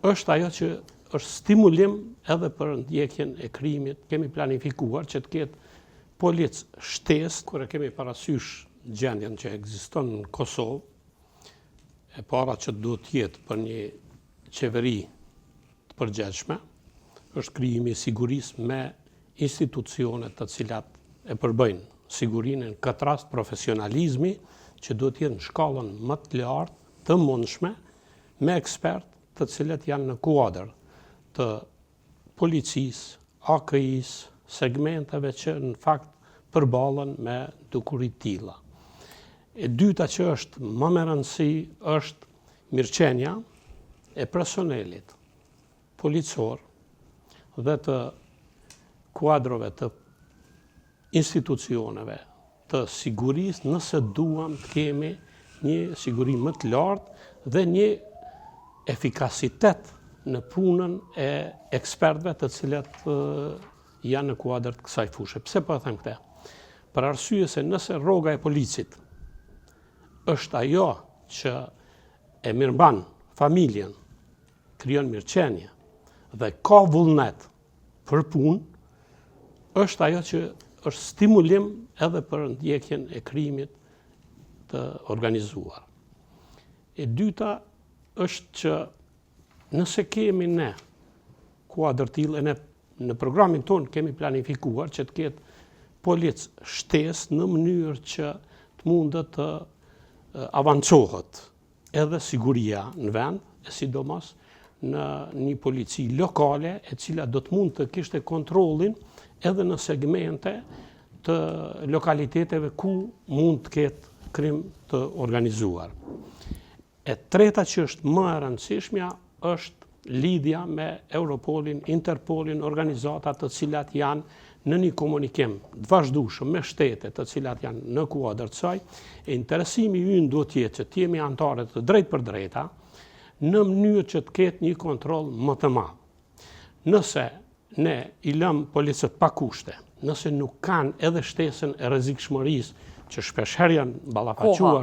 Është ajo që është stimulim edhe për ndjekjen e krimit. Kemi planifikuar që të ketë polic shtesë, kur e kemi parasysh gjendjen që ekziston në Kosovë, e para që duhet të jetë për një qeveri të përgjegjshme, është krijimi i sigurisë me institucione të cilat e përbëjnë sigurinë, në këtë rast profesionalizmi që duhet të jetë në shkallën më të lartë të mundshme me ekspert të cilët janë në kuadër të policisë, AKI-së, segmenteve që në fakt përballen me dukuri të tilla. E dyta që është më me rëndësi është mirëqenia e personelit policor dhe të kuadrove të institucioneve të sigurisë nëse duam të kemi një siguri më të lartë dhe një efikasitet në punën e ekspertëve të cilët janë në kuadër të kësaj fushe. Pse po e them këtë? Për arsye se nëse rroga e policit është ajo që e mirëmban familjen, krijon mirëqenie dhe ka vullnet për punë, është ajo që është stimulim edhe për ndjekjen e krimit të organizuar. E dyta është që nëse kemi ne kuadër tillë, e ne në programin tonë kemi planifikuar që të ketë polic shtesë në mënyrë që të mundet të avancohet edhe siguria në vend, e sidomos në një polici lokale e cila do të mund të kishte kontrollin edhe në segmente të lokaliteteve ku mund të ketë krim të organizuar. E treta që është më e rëndësishmja është lidhja me Europolin, Interpolin, organizatat të cilat janë në një komunikim të vazhdueshëm me shtete të cilat janë në kuadër të saj, e interesimi ynë duhet të jetë që të jemi anëtare të drejtpërdrejta në mënyrë që të ketë një kontroll më të madh. Nëse ne i lëmë policët pa kushte, nëse nuk kanë edhe shtesën e rrezikshmërisë që shpeshherë janë ballafaquar.